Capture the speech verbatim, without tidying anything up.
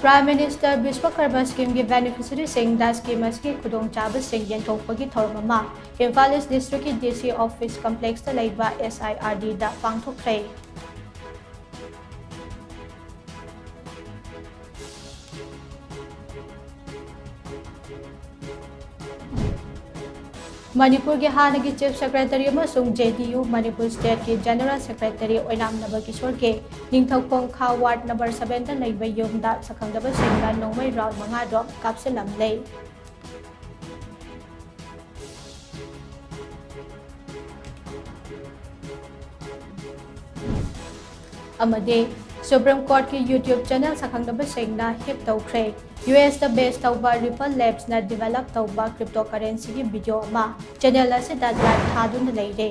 Prime Minister Vishwakarma Scheme ꯒꯤ beneficiary ꯁꯤꯡꯗ scheme ꯑꯁꯤꯒꯤ ꯈꯨꯗꯣꯡꯆꯥꯕꯁꯤꯡ ꯌꯦꯟꯊꯣꯛꯄꯒꯤ ꯊꯧꯔꯝ ꯑꯃ ꯏꯝꯐꯥꯜ East District ꯀꯤ D C Office Complex ꯇ ꯂꯩꯕ S I R D ꯗ ꯄꯥꯡꯊꯣꯛꯈ꯭ꯔꯦ꯫ ꯃꯅꯤꯄꯨꯔꯒꯤ ꯍꯥꯟꯅꯒꯤ Chief Secretary ꯑꯃꯁꯨꯡ J D U Manipur State ꯀꯤ General Secretary ꯑꯣꯏꯅꯥꯝ ꯅꯕꯀꯤꯁꯣꯔꯒꯤ ꯅꯤꯡꯊꯧꯈꯣꯡ ꯈꯥ Ward number seven ꯗ ꯂꯩꯕ ꯌꯨꯝꯗ ꯁꯛꯈꯪꯗꯕꯁꯤꯡꯅ ꯅꯣꯡꯃꯩ round ꯃꯉꯥ ꯗꯣ ꯀꯥꯞꯁꯤꯜꯂꯝꯂꯦ꯫ ꯑꯃꯗꯤ Supreme Court ꯀꯤ YouTube channel ꯁꯛꯈꯪꯗꯕꯁꯤꯡꯅ hack ꯇꯧꯈ꯭ꯔꯦ꯫ U S ꯇ base ꯇꯧꯕ Ripple Labs ꯅ develop ꯇꯧꯕ cryptocurrency ꯒꯤ video ꯑꯃ channel ꯑꯁꯤꯗ live ꯊꯥꯗꯨꯅ ꯂꯩꯔꯦ꯫